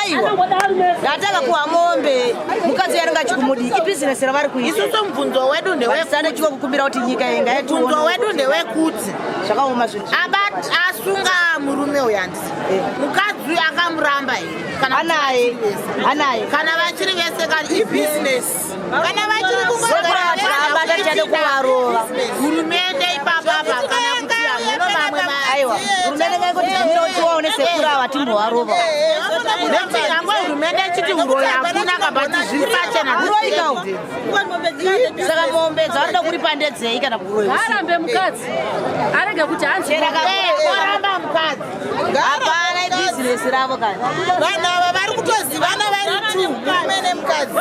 Aiwa, ndataka kuwa mombe mukadzi yaringa chikumudi ibhizinesi ravari kuita. Isusu mubvunzo wedu ndewesane chiko kukumbira kuti nyika yenga yetu. Mubvunzo wedu ndewekuti zvakaoma zvinhu. Asunga murume uyu handisi. Mukadzi uyu akamuramba here? Kana anaye, anaye. Kana vachiri vese kana ibhizinesi. Kana vachiri kungogara tichade kuvarova. Hurumende ipapa apa kana kuti hameno vamwe. Aiwa, hurumende ngaingotibvumira kuti tiwaone sekuru ava timbovarova. Nekuti nyangwe hurumende ichiti uroyi hakuna kabati zviri pachena. Uroyi kawo. Saka mombe dzavanoda kuripa ndedzei kana kuroyi? Arambe mukadzi. Arege kuti hanzi oramba mukadzi. Hapana ibhizinesi ravo kana. Vanhu ava vari kutozivana vari two, murume nemukadzi.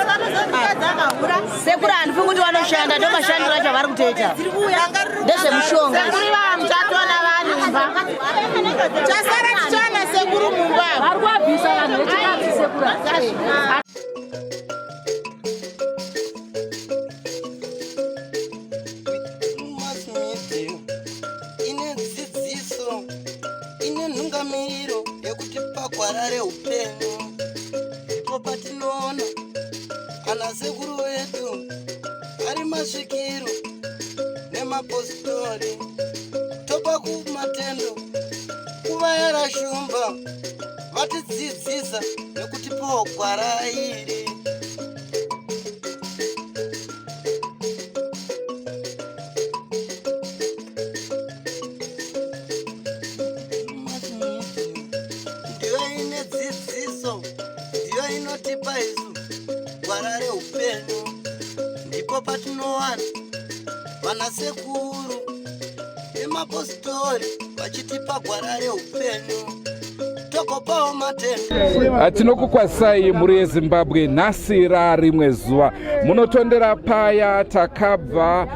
Sekuru handifungi kuti vanoshanda, ndo mashandiro acho avari kutoita. Ndezvemushonga. Sekuru ivava muchatoona vanhu mumba. Chasara tichaona sekuru mumba. Vari kuabvisa vanhu vechikadzi sekuru. Ine dzidziso, ine nhungamiriro yekutipa gwara reupenyu. Ndipo patinoona ana sekuru vedu ari masvikiro nemapostori, topa kumatendo kuvayera shumba vatidzidzisa nekutipawo gwara iri. Ndiyo ine dzidziso, ndiyo inotipa isu gwara reupenyu. Ndipo patinowana vana sekuru nemapostori vachitipa gwara reupenyu, tokopawo matendo. Tinokukwazisai mhuri yeZimbabwe. Nhasi rarimwe zuva munotondera paya takabva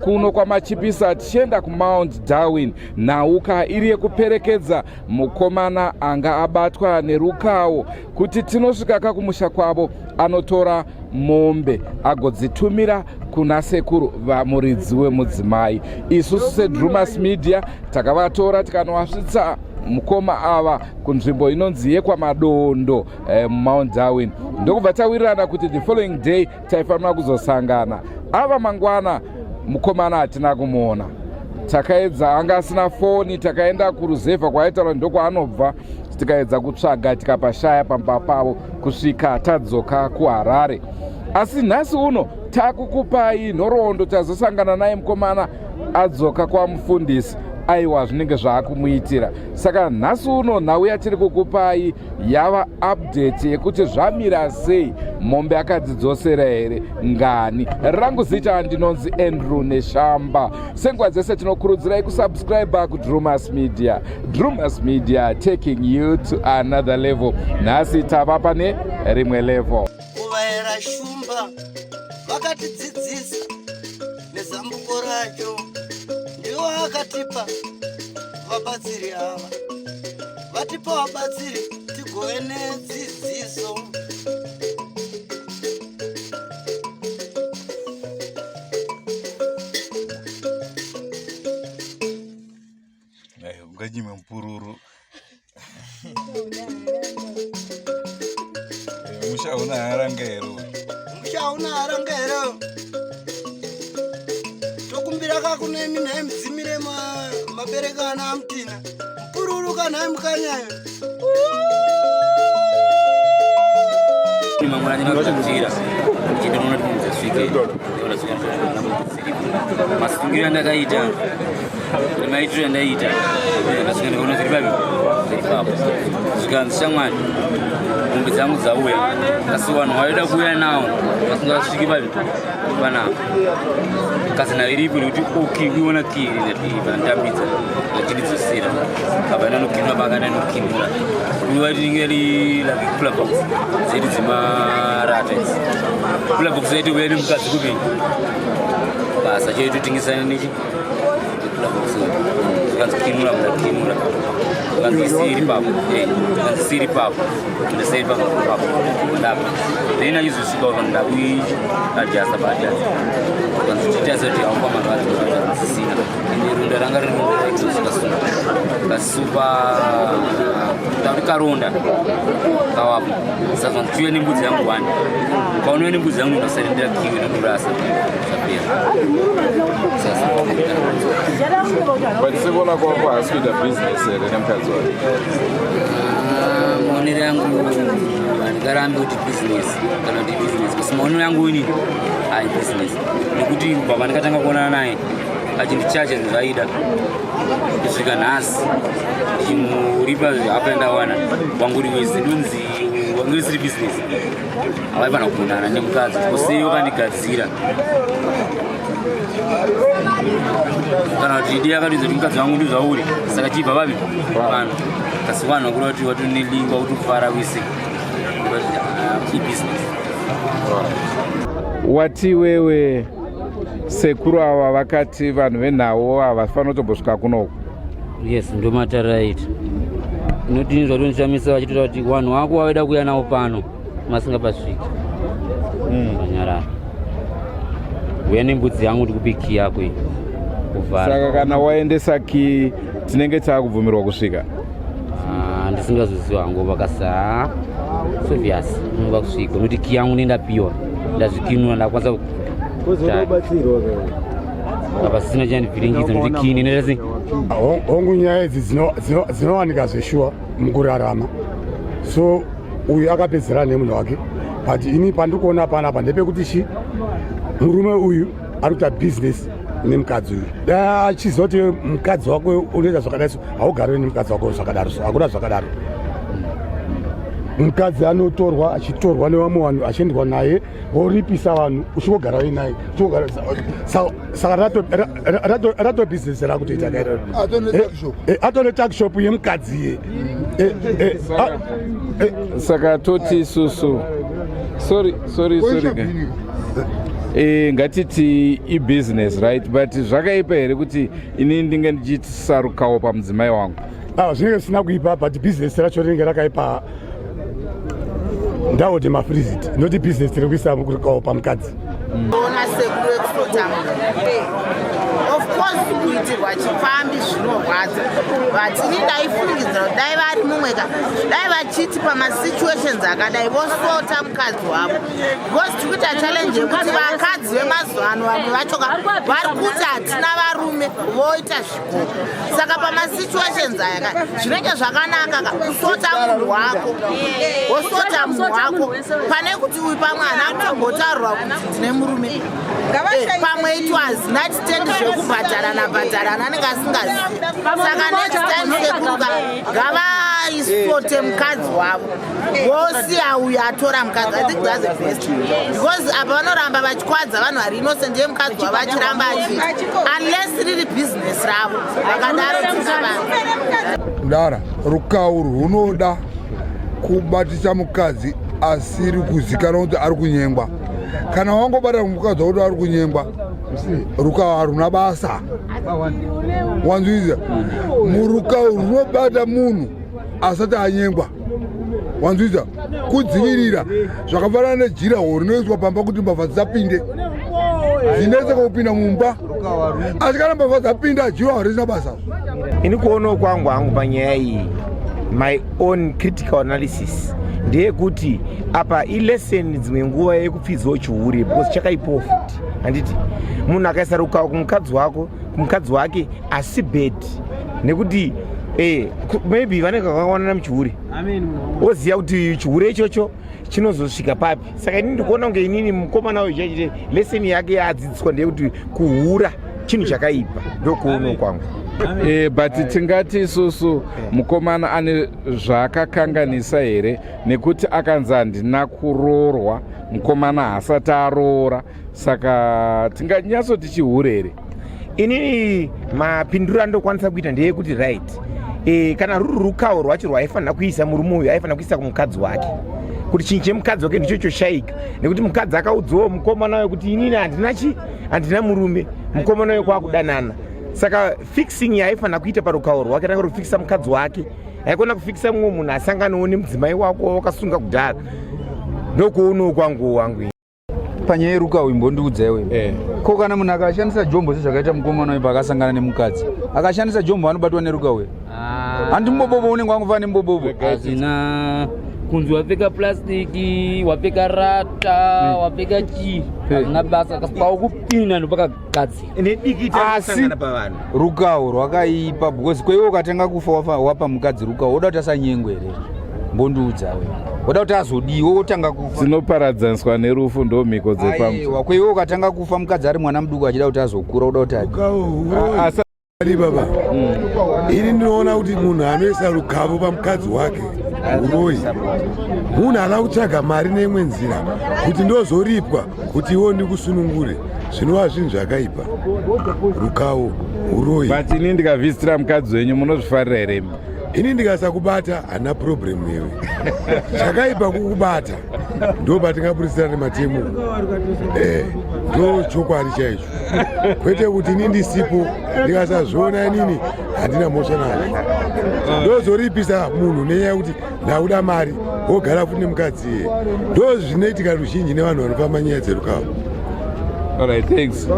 kuno kwaMachipisa tichienda kuMount Darwin. Nhauka iri yekuperekedza mukomana anga abatwa nerukawo kuti tinosvika kakumusha kwavo anotora mombe agodzitumira kuna sekuru vamuridzi wemudzimai. Isusu seDrumas Media takavatora tikanovasvitsa mukoma ava kunzvimbo inonzi yekwaMadondo muMount Darwin, ndokubva tawirirana kuti the following day taifanira kuzosangana. Ava mangwana mukomana hatina kumuona. Takaedza, anga asina foni. Takaenda kuruzevha kwaaitaura ndokwaanobva, tikaedza kutsvaga tikapashaya pamba pavo kusvika tadzoka kuHarare. Asi nhasi uno takukupai nhoroondo. Tazosangana naye mukomana adzoka kwamufundisi. Aiwa, zvinenge zvaankumuitira. Saka nhasi uno nhau yatiri kukupai yava update yekuti zvamira sei, mombe akadzidzosera here, ngani. Rangu zita ndinonzi Andrew Neshamba. Senguva dzese tinokurudzirai kusubscribe kuDrumas Media. Drumas Media, taking you to another level. Nhasi tava pane rimwe level. Kuvayera shumba vakatidzidzisa nezambuko racho, ndiwo akatipa vabatsiri ava, vatipa vabatsiri tigove nedzidziso. Unganyime mupururu. Musha una haranga here? Musha una haranga here? Tokumbira kakunemi nhai mudzimire mabereka ana amutina mupururu kanhai mukanyayo. Mangwanani ndakagadzira ndichitoona kuti munzasvike masungiro andakaita nemaitiro andaita. Ndakasvika ndikaona zviri papi, zviri papo. Zvikanzi, "Shamwari, mombe dzangu dzauya, asi vanhu vaida kuuya nawo vasingasviki papi panapa." Kasi nhau iripo nekuti oki kuiona kiri ndandambidza ndachindidzosera apa ndanokinura pakanda ndinokinura kuiva ringe ri like cooler box dzedu dzemarata idzi. Cooler box yaito kuya nemukadzi kupi basa chaitotengesana nechi cooler box. Zvikanzi kinura, ndakinura. Zvikanzi siri papo, zvikanzi siri papo, ndisiri papo papo ndapa. Then achizosvika uko ndakuiadjasta paadjasta, zvikanzi chiita sekuti aupa marwadzo zvisina. Ende runda ranga riri runda raitosvika supa kasupa ndakuti. Karonda kavapo. Saka ndichiuya nembudzi yangu wani, ukaonauya nembudzi yangu ndasarendera kiwi nokurasa, zvapera. But sekuona kwako, haasi kuita business here nemukadzi wake? Ah, maonero yangu handingarambi kuti business kana kuti business, kasi maonero yangu ini hai business, nekuti kubva pandikatanga kuonana naye achindichacha zvinhu zvaida kusvika nhasi ndichimuripa apa ndawana wanguri wese ndonzi wange isiri business. Havaifanira kuonana nemukadzi kusei wakandigadzira kana kuti idi akatoidza kuti mukadzi wangu ndizvauri, saka chibva vapi vanhu kasi vanhu vakura kuti watonelingwa kutofara wese ibusiness. Wati wewe sekuru ava vakati vanhu venhau havafanira kutombosvika kunoku? Yes, ndomataraita inoti zvatonditamisa vachitoita kuti vanhu vako vaida kuuya navo pano masingapasviki vanyarara. Uya nembudzi yangu ndikupe key yako iyi kuvhara. Saka kana waendesa key, tinenge taakubvumirwa kusvika? Ah, ndisingazoziva hangu vakasa obvious unova kusvika nokuti key yangu nendapiwa, ndazvikinura, ndakwanisa apa sisina chandivhiringidza nokuti key nendasi. Hongu, nyaya idzi dzinowanika zveshuwa mukurarama. So uyu akapedzera nemunhu wake, but ini pandiri kuona panapa ndepekuti chi murume uyu ari kuita bhizinesi nemukadzi uyu. Dai achiziva kuti mukadzi wako unoita zvakadai, so haugari nemukadzi wako zvakadaro. So hakuna zvakadaro. Mukadzi anotorwa, achitorwa nevamwe vanhu, achiendwa naye, voripisa vanhu, uchingogara naye. Saka rato bhizinesi rakutoita kairero, atone tuckshop yemukadzi ye. Saka toti isusu, sorry, sorry, sorry, ngatiti ibusiness, right? But zvakaipa here kuti inini ndinge ndichisarukawo pamudzimai wangu? Ah, zvinenge zvisina kuipa, but bhizinesi racho rinenge rakaipa. Ndaode mafrizit noti bhizinesi rekuisa rukawo pamukadzi. Ona sekuru vekusota, of course kuitirwa chipfambi zvinorwadza, but ini ndaifungidzira kuti dai vari mumwe ka, dai vachiti pamasituations akadai vosota mukadzi wavo, because tiri kuita challenge yekuti vakadzi vemazuva ano vamwe vacho ka vari kuti hatina varume, voita zvikoro. Saka pamasituations aya ka zvinenge zvakanaka ka kusota munhu wako, wosota munhu wako, pane kuti uyu pamwe hana kutombotaurwa kuti ndine murume. Pamwe it was night stand zvekubhadharana bhadharana, anenge asingazivi. Saka next time sekuruka ngavaisote mukadzi wavo, vosiya uyu atora mukadzi. I think that's the best, because apa vanoramba vachikwadza vanhu vari innocent yemukadzi wavo achiramba achiita, unless riri business ravo vakadaro tina vanhu. Mudara, rukawu runoda kubatisa mukadzi asiri kuzikanwa kuti ari kunyengwa. Kana wangobata mukadzi wakuti ari kunyengwa, rukawu haruna basa. Wanzwiza? Murukawu runobata munhu asati anyengwa, wanzwiza? Kudzivirira, zvakafanana nejiraho rinoiswa pamba kuti mbavha dzisapinde, dzinetse kupinda mumba. Asi kana mbavha dzapinda, jiraho risina basa. Ini kuonawo kwangu hangu panyaya iyi, my own critical analysis ndeyekuti apa ilesson dzimwe nguva yekupfidzawo chihure, because chakaipawo futi. Handiti munhu akaisa rukawo kumukadzi wako, kumukadzi wake, asi bad nekuti maybe vanenge vakawanana muchihure, woziva kuti chihure ichocho chinozosvika papi. Saka inini ndikuona kunge inini mukomana uyu chachite lesson yake yaadzidziswa ndeyekuti kuhura chinhu chakaipa. Ndokuonawo kwangu. But tingati isusu mukomana ane zvaakakanganisa here, nekuti akanzi handina kuroorwa? Mukomana haasati aroora, saka tinganyatsoti chihure here? Inini mapinduro andokwanisa kuita ndeyekuti right, kana ruri rukawo rwacho rwaaifanira kuisa murume uyu, aifanira kuisa kumukadzi wake, kuti chinhu chemukadzi wake ndicho choshayika, nekuti mukadzi akaudzawo mukomana uyo kuti inini handina chi handina murume. Mukomana uyo kwakudanana, saka fixing yaaifanira kuita parukawo rwake ranga rufikisa mukadzi wake. Haikona kufikisa mumwe munhu asanganawo nemudzimai wako wakasunga kudhara. Ndokuonawo kwangu wangu. Panyaya yerukawo, imbondiudza iwe, ko kana munhu akashandisa jombo sezvakaita mukomana uyu paakasangana nemukadzi akashandisa jombo, anobatwa nerukawo here? Handi mubobobo unenge wangofana nemubobobo. Hazvina kunzi wapfeka plastiki, wapfeka rata, wapfeka chii, hazvina basa kasi paukupinda ndopakagadzira. Asi rukawo rwakaipa because kweiwe ukatanga kufa wapa mukadzi rukawo woda kuti asanyengwe here? Mbondiudza we. Woda kuti azodiwe wotanga kufa. Dzinoparadzaniswa nerufu ndo mhiko dzepam. Aiwa, kweiwe ukatanga kufa mukadzi ari mwana muduku achida kuti azokura woda kuti adi. Ali baba, ini ndinoona kuti munhu anoisa rukavo pamukadzi wake uroyi. Munhu ada kutsvaga mari neimwe nzira kuti ndozoripwa kuti iwo ndikusunungure, zvinova zvinhu zvakaipa. Rukawo uroyi. But ini ndikavhizitira mukadzi wenyu munozvifarira here imi? Ini ndikasakubata handina problem newe. Chakaipa kukubata ndo patingaburitsira nematemo. Ndo chokwadi chaicho, kwete kuti ini ndisipo ndikasazviona inini handina mhosva nayo. Ndozoripisa munhu nenyaya yekuti ndakuda mari wogara futi nemukadzi iye. Ndo zvinoitika ruzhinji nevanhu vanofamba nyaya dzerukawo. All right, thanks.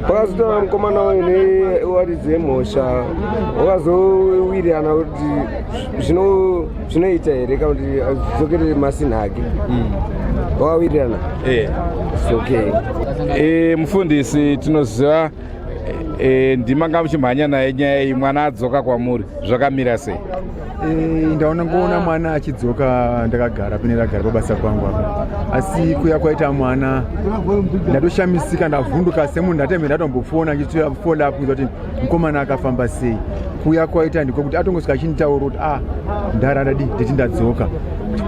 Pakazotaura mukomana uyu newaridzi yemhosva, wakazowirirana kuti zvinoita here kana kuti adzokere masini ake, wakawirirana. It's okay. Mufundisi, tinoziva ndimanga muchimhanya naye nyaya iyi, mwana adzoka kwamuri, zvakamira sei? Ndaona ngoona mwana achidzoka ndakagara pene ndagara pabasa pangu apa, asi kuya kwaita mwana ndatoshamisika, ndavhunduka semunhu ndatembe ndatombofona nchifollow up kuti mukomana akafamba sei. Kuya kwaita ndiko kuti atongosvika achinitaura kuti ah, ndara ndadi nditi ndadzoka,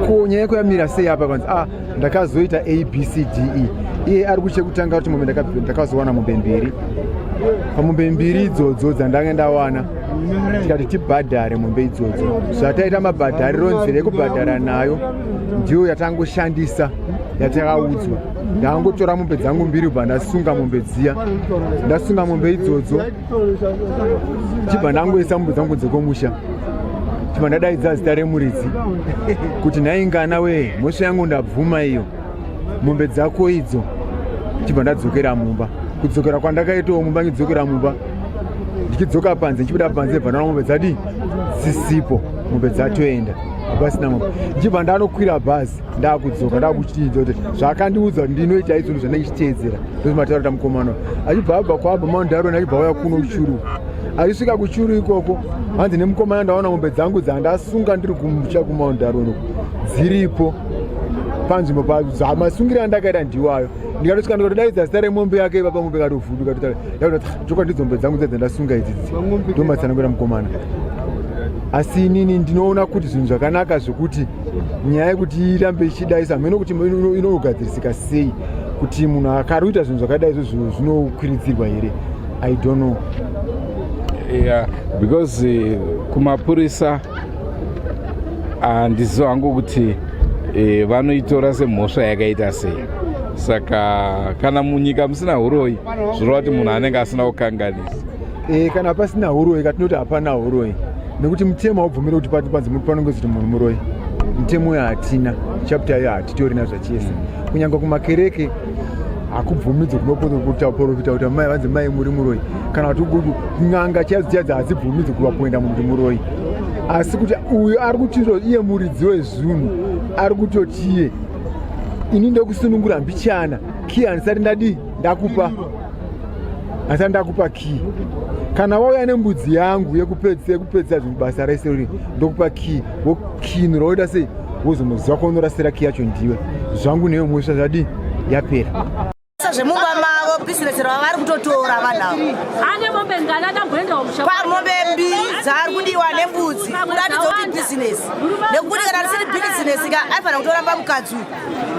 ko nyaya yako yamira sei apa? Kanzi ah, ndakazoita ABCDE. Iye ari kuchekutanga kuti mombe ndakazowana mombe mbiri. Pamombe mbiri idzodzo dzandanga ndawana, tikati tibhadhare mombe idzodzo, zvataita mabhadhariro, nzira yekubhadhara nayo ndiyo yatangoshandisa yatakaudzwa. Ndangotora mombe dzangu mbiri, bva ndasunga mombe dziya, ndasunga mombe idzodzo, chibva ndangoisa mombe dzangu dzekumusha, chibva ndadaidza zita remuridzi kuti nhaingana wee, mhosva yangu ndabvuma, iyo mombe dzako idzo. Chibva ndadzokera mumba. Kudzokera kwandakaitawo mumba, ngidzokera mumba, ndichidzoka panze, ndichibuda panze, bva ndaona mombe dzadii dzisipo, mombe dzatoenda, hapasina mombe. Ndichibva ndanokwira bhazi, ndakudzoka, ndakuchinja kuti zvakandiudza kuti ndinoita izvozvo zvandichiteedzera, ndozvimataura kuti mukomana achibva abva kwaabva Mount Darwin, achibva auya kuno kuChuru. Achisvika kuChuru ikoko, hanzi nemukomana, ndaona mombe dzangu dzandasunga ndiri kumusha kuMount Darwin uko, dziripo panzvimbo padzo, masungiro andakaita ndiwayo. Ndikatosvika ndikatodaidza zita remombe yake ipapa, mombe ikatovhunduka. Chokwadi ndidzo mombe dzangu dzandasunga idzidzi, ndomatsanangura mukomana. Asi inini ndinoona kuti zvinhu zvakanaka zvekuti nyaya yekuti irambe ichidaisa hameno kuti inogadzirisika sei, kuti munhu akaruita zvinhu zvakadai izvozvo zvinokwiridzirwa here, I don't know. Yeah, because kumapurisa handiziva hangu kuti vanoitora semhosva yakaita sei. Saka kana munyika musina uroyi, zvoreva kuti munhu anenge asina kukanganisa. Kana pasina uroyi, katinoti hapana uroyi, nekuti mutemo haubvumiri kuti panzi panongoziti munhu muroyi. Mutemo uyo hatina, chapter iyo hatitorina zvachese. Kunyange kumakereke hakubvumidzwi kunoprofita kuti mai vanzi mai muri muroyi, kana kuti n'anga chaidzo chaidzo hadzibvumidzwi kuvapoenda munhu kuti muroyi. Asi kuti uyu ari kuti iye muridzi wezvinhu ari kutotiye ini ndokusunungura mbichana, key handisati ndadii ndakupa, handisati ndakupa key. Kana wauya nembudzi yangu yekupedzisa zvinhu basa rese riri, ndokupa key, wokinura, woita sei, wozonoziva kwaunorasira key yacho. Ndiwe zvangu newe mhosva zvadii yapera. Zvemumba mavo, bhizinesi ravo vari kutotora vanhu avo. Ane mombe ngana ndamboendawo musha. Pamombe mbiri dzaari kudiwa nembudzi, kuratidza kuti bhizinesi, nekuti kana risiri bhizinesi ka, aifanira kutoramba mukadzi uyu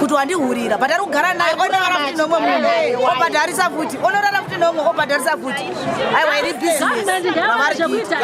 kuti wandihurira, but ari kugara naye, onorara futi nomwe munhu obhadharisa futi, onorara futi nomwe obhadharisa futi. Aiwa, iri bhizinesi ravari kuita.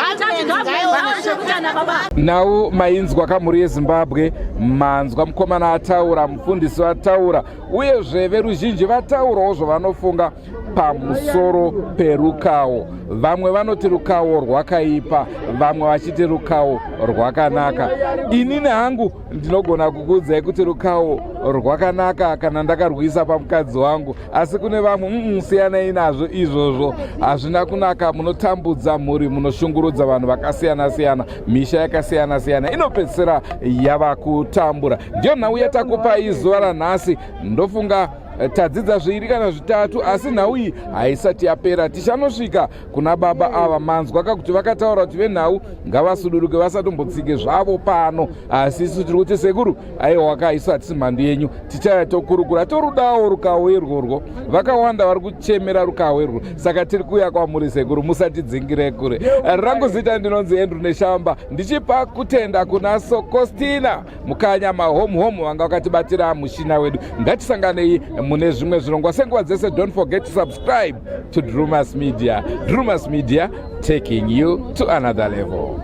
Nhau mainzwa kamhuri yeZimbabwe, manzwa mukomana ataura, mufundisi vataura, uyezve veruzhinji vataurawo zvavanofunga. pamusoro perukawo. Vamwe vanoti rukawo rwakaipa, vamwe vachiti rukawo rwakanaka. Inini hangu ndinogona kukuudzai kuti rukawo rwakanaka kana ndakarwisa pamukadzi wangu, asi kune vamwe siyanai nazvo izvozvo, hazvina kunaka. Munotambudza mhuri, munoshungurudza vanhu vakasiyana siyana, misha yakasiyana siyana inopedzisira yava kutambura. Ndiyo nhau yatakupai zuva ranhasi. Ndofunga tadzidza zviiri kana zvitatu, asi nhau iyi haisati yapera. Tichanosvika kuna baba ava. Manzwa kakuti vakataura kuti venhau ngavasuduruke, vasatombotsike zvavo pano, asi isu tiri kuti sekuru, aiwaka, isu hatisi mhandu yenyu. Tichaya tokurukura, torudawo rukawo irworwo. Vakawanda vari kuchemera rukawo irwo, saka tiri kuuya kwamuri sekuru, musatidzingire kure. Rangu zita ndinonzi Andrew Neshamba, ndichipa kutenda kuna Sokostina Mukanya Mahomuhomu vanga vakatibatira mushina wedu. Ngatisanganei mune zvimwe zvirongwa senguva dzese. Don't forget to subscribe to Drumas Media. Drumas Media, taking you to another level.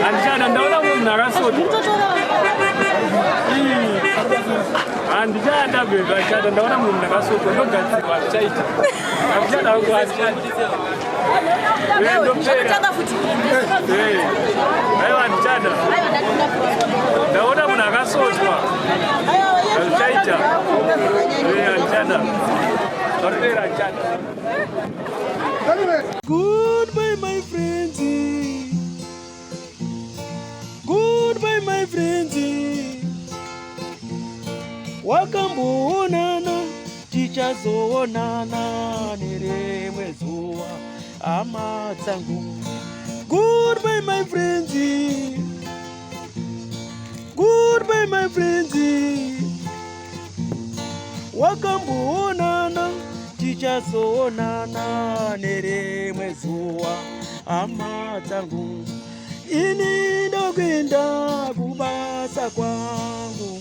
Handichada, ndaona munhu akasota. Handichada bebe, handichada, ndaona munhu ndakasotwa, ndogadzirwa, hazvichaita, handichada hangu, handichada. Ndopera. Aiwa, handichada, ndaona munhu akasotwa, hazvichaita, handichada, zvapera, handichada. Goodbye, my friends. Goodbye, my friends. Wakamboonana, tichazoonana nerimwe zuva, hama dzangu. Goodbye, my friends. Goodbye, my friends. Wakamboonana, tichazoonana nerimwe zuva, hama dzangu. Ini ndokuenda kubasa kwangu.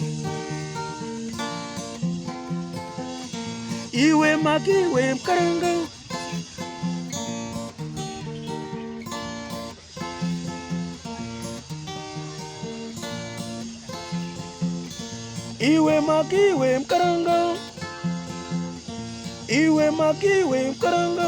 Iwe makiwe mukaranga. Iwe makiwe mukaranga. Iwe makiwe mukaranga.